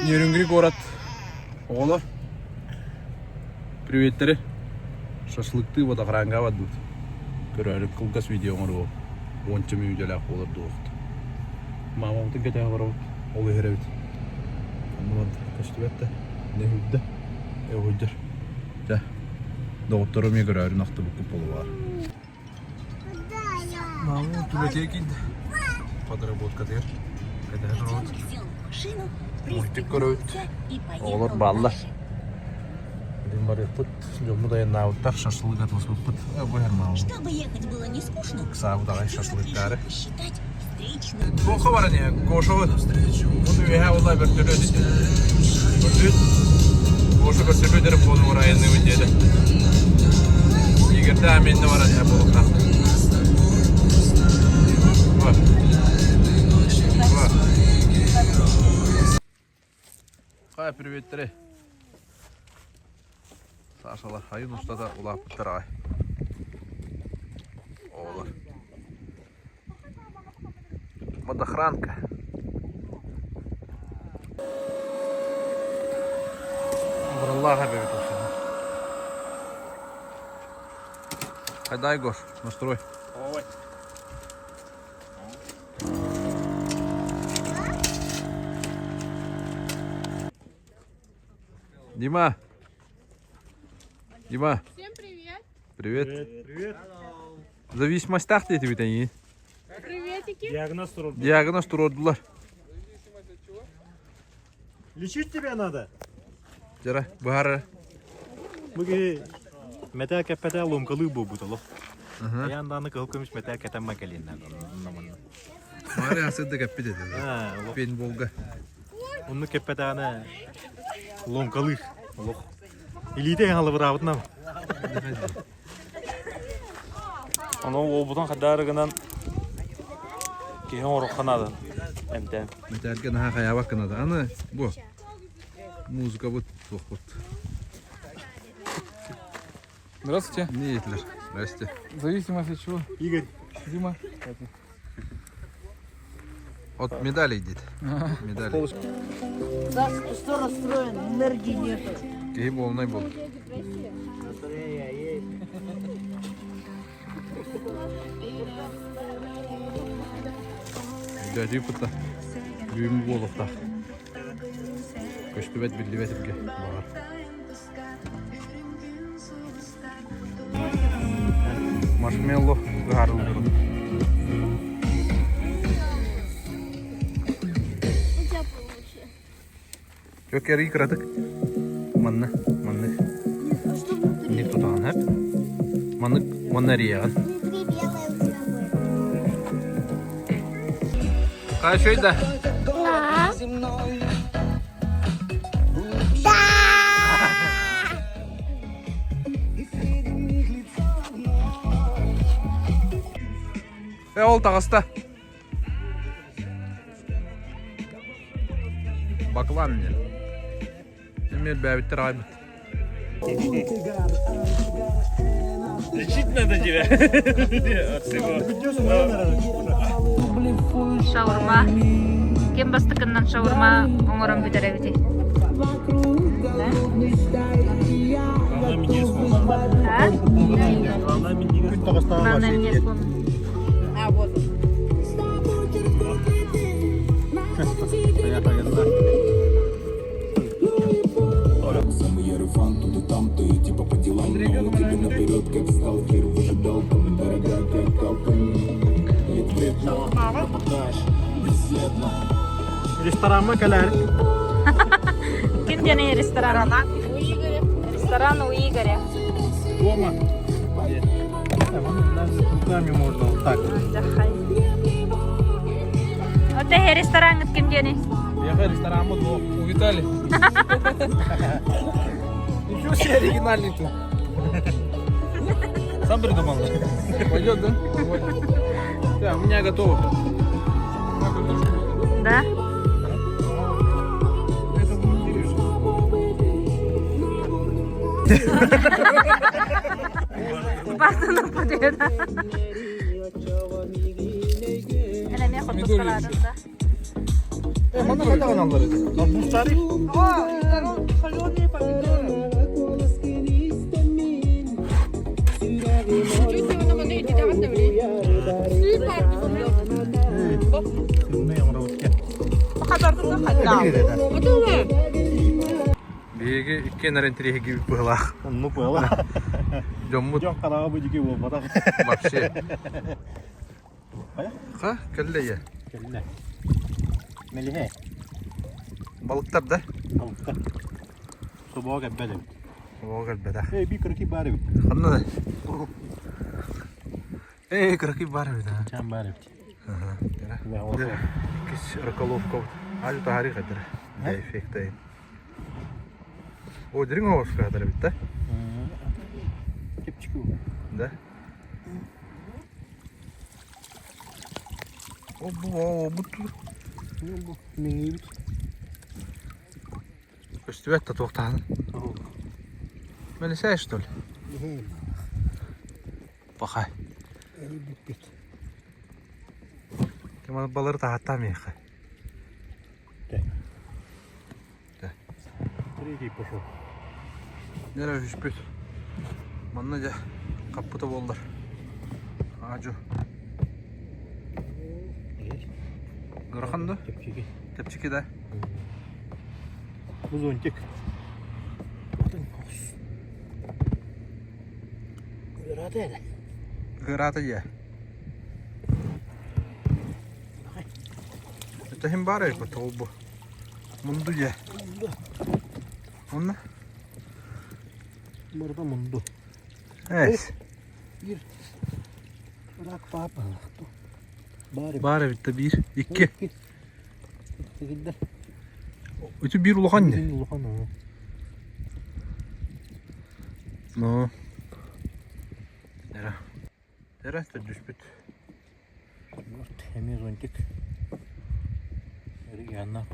Нерюнгри город. Оҕолор, приветтэри. Шашлыктыы водохранга барбыт. Көрөөрү кылгас видео оҥоруом. Уонча мүнүүтэлээх буолар дуоҕут. Маамабытын кэтэһэ олоробут. Ол иһэр эбит. Онно көстүбэт да. Нөһүрдэ. Эҕүйдэр. Дьэ, доҕотторум эмиэ көрөөрүн ахтыбыккыт буолуо. Маамам түбэтиэ киирдэ. Подработкатыгар кэтэһэ турабыт. Мультик көрөбүт. Оҕолор бааллар. Билин барыахпыт. Дьоммут айаннаабыттар, шашлык атылыспыппыт. Бу иһэр маамам. Ыксаабыт аҕай шашлыктаары. Туохха баран иһэ? Гошаҕа Бу үөһээ буолла бөртөлүөт ити. Бөртөлүөт Гоша бөртөлүөт эрэ буолугар айанныыбын диэтэ. Игорьдаах миэннэ баран иһэ буолуохтаах. Бар. Бар. Хай, приветтэри. Сашалар айын устата улааппыттар аҕай. Оҕолор. Водохранка. Абыраллаах эбэбит улсын. Хайдай, Гош, настрой. Ой. Дима! Дима! Всем привет! Привет. Привет. Зависимостях диэтибит эйиин. Приветики! Диагноз туруордулар. Диагноз туруордулар. Лечить тебя надо. Дьара, быһаары. Бу киһи мэтээл кэппэтэ ломкалыы буолбут олох. Айаан дааны кыһыл көмүс мэтээл кэтэн макалинна. Маары асырда кэппит этэ. Пейнтболга. Оннук кэппэтэҕинэ ломкалыыр олох. Илиитэ халыбыраабытынан. Ону уолбутун хайдаары гынан киһи оҥоруохха наада эмтээн. Мэтээлгэ наһаа хайаабат гынада. Аны бу музыкабыт туохпут. Здравствуйте. Не етилер. Здрасте. Зависимость от чего? Игорь. Дима. От медалей дейт. Медали. Саш, ты что расстроен? Энергии нету. Киһи буолунай буол. Дядя кытта бүгүн буолуохтаах. Көстүбэт биллибэт иргэ баҕар. Маршмеллоу ыһаарыллыбыт. Чөк эрий кыратык. Манна, маннык. Не тутаҕын эп. Маннык уонна эрийэҕин. Хорошо да? Да. Э, ол таҕыста. Баклан мне. Эмиэ бэбиттэр аҕайбыт. Лечить надо тебя. От всего. Шаурма. Ким бастакыннан шаурма оҥорон бүтэр эбитий? А? Главное мне сломано. А, вот. Самый ярый фан, тут и там ты, типа по делам Но тебе наперед, как сталкер, выжидал там Дорогая, как алкоголь Нет, вредно, пропадаешь бесследно Ресторамма кэлээр. Ким диэн ресторан? Ресторан у Игоря. Дома. Руками можно вот так. Отдыхай. Вот это ресторан ким диэний? Я ресторан у Виталий. Ничего себе оригинальный тут. Сам придумал. Пойдет, да? Да, у меня готово. Да? Это монтируешь. Басына подъеда. Элеме Помидоры хотускалаатын да. Соленые помидоры. Биһиги иккиэн эрэн тириэһигибит быһылаах. Оннук буола. Дьоммут Дьон хараҕа бу дьики буолбатах. вообще. Хайа? Ха, кэллэ ийэ. Кэллэ. Мэлиһэ. Балыктар да? Балыктар. Собоҕо кэлбэт эбит. Собоҕо кэлбэтэх. Эй, биир кыракый баар эбит. Ханна да? Эй, кыракый баар эбит. Чаан баар эбит. Иккис раколовка. Aju таһари хадыр. Эффектайын. О, дириҥ оҕуска хатар эбит да? Чепчики. Да. О, бу, о, бу Бу миңиибит. Көстүбэт да туохтаан. Мэлисээ, что ли? Пахай. Бүппүт. Кеманы балары таһаттаа миэхэ. Третий пошел. Нere үспүт. Манна дьэ хаппыта буоллар. Аажу. Ыарахан да? Чэпчэки. Чэпчэки да? Бу зонтик. Ыраата эрэ. Ыраата дьэ. Это хим баар эбит ол бу. Мунду дьэ. Онно? Барыта мунду. Эс. Биир рак папа. Баар эбит. Баар эбит да биир, икки. Икки. Үтү биир улахан не? Улахан оо. Ну. Эра. Эра төрдүспүт. Вот, эмиэ зонтик. Регионна.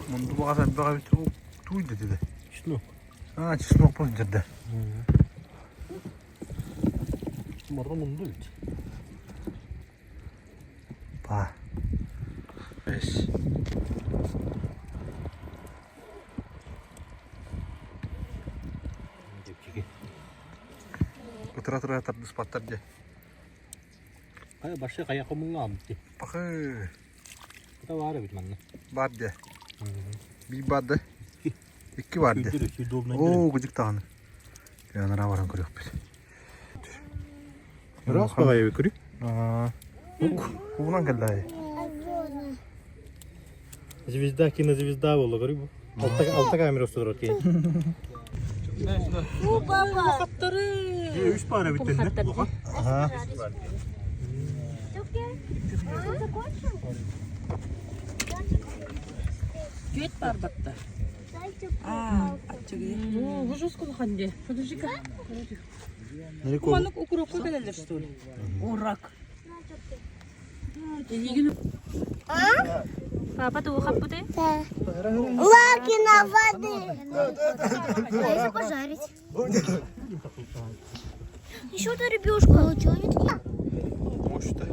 Мунду баҕас элбэх эбит туй дэтилэ. Чеснок. А, чеснок сылдьарда. Барда мунду ведь. Па. Бес. Ытыра-тыра тардыспаттар дьэ. Хайа башы хайа хомуҥҥа дии. Пахы. Ата баар эбит манна. Баар дьэ. Биир баар да. Икки баар дьэ. Күндүр удобно. Оо, кыдьык даҕаны. Анараа баран көрүөхпүт. Ыраас баҕайы көрү. Кубунан кэллэ. Звезда кинозвезда буолла көрү бу. Алта алта камера устудур окей. Үс пара бүттен Ага. Күөт бар батта. О, вы жестко ханде. Подожди-ка. Маннык укропка кэлэллэр что ли? О, рак. Папа тугу хаппыты? Лаки на воды. А если пожарить? Еще одна рыбешка. Чего они такие? Мощно.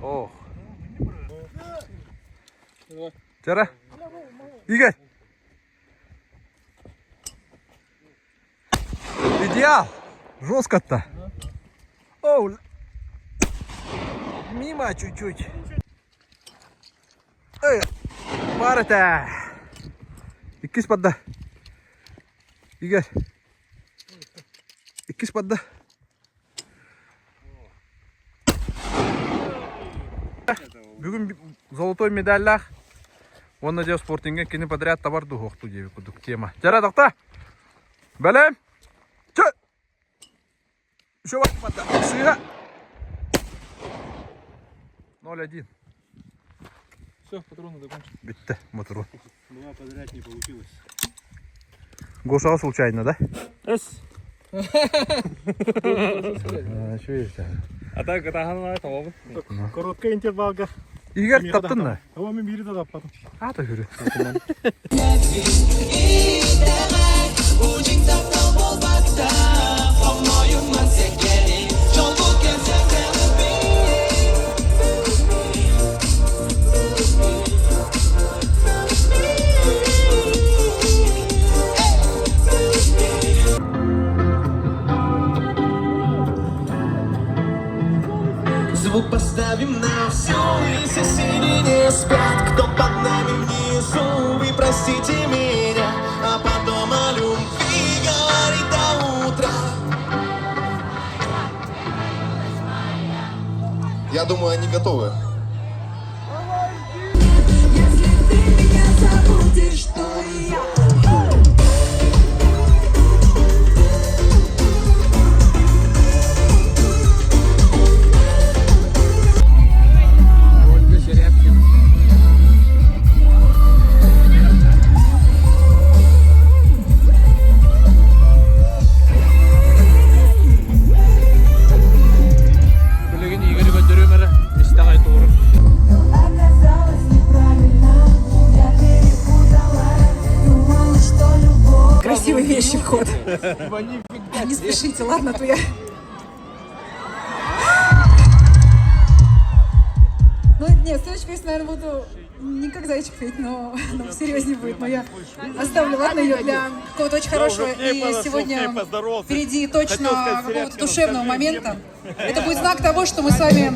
Ох. Чара. Игорь. Идеал. Жестко-то. Оу. Мимо чуть-чуть. Эй, баар этэ. Иккис барда. Игорь. Иккис барда. Бүгүн золотой медаллаах уонна дьэ спортинга кини подряд табар дуһуохтуу диэбит курдук тема. Дьара тохто! Бэлэм! Чө! Еще барда. Сыыһа! 0-1. Все, патроны закончились. Бүттэ мотору. Два подряд не получилось. Гошаҕа случайно, да? Эс. А так ытаһан тоҕобун. Короткай интервалга. Игорь таптын да? Ама мен бири да таппадым. Ата хүрү. Звук поставим на всю, и соседи не спят, кто под нами внизу, вы простите меня, а потом о любви говорит до утра. Я думаю, они готовы. Если ты меня забудешь, то и я. Ольга Серябкина. Билигин Игорь көрдөрүм эрэ. Истэҕэй туурун. Оказалось неправильно, я перепутала, думала, что любовь. Красивые вещи в ход. Не спешите, ладно, а то я... Ну, нет, следующую песню, наверное, буду не как зайчик петь, но, но серьезнее будет. Но я оставлю, ладно, ее для какого-то очень хорошего и сегодня впереди точно какого-то душевного момента. Это будет знак того, что мы с вами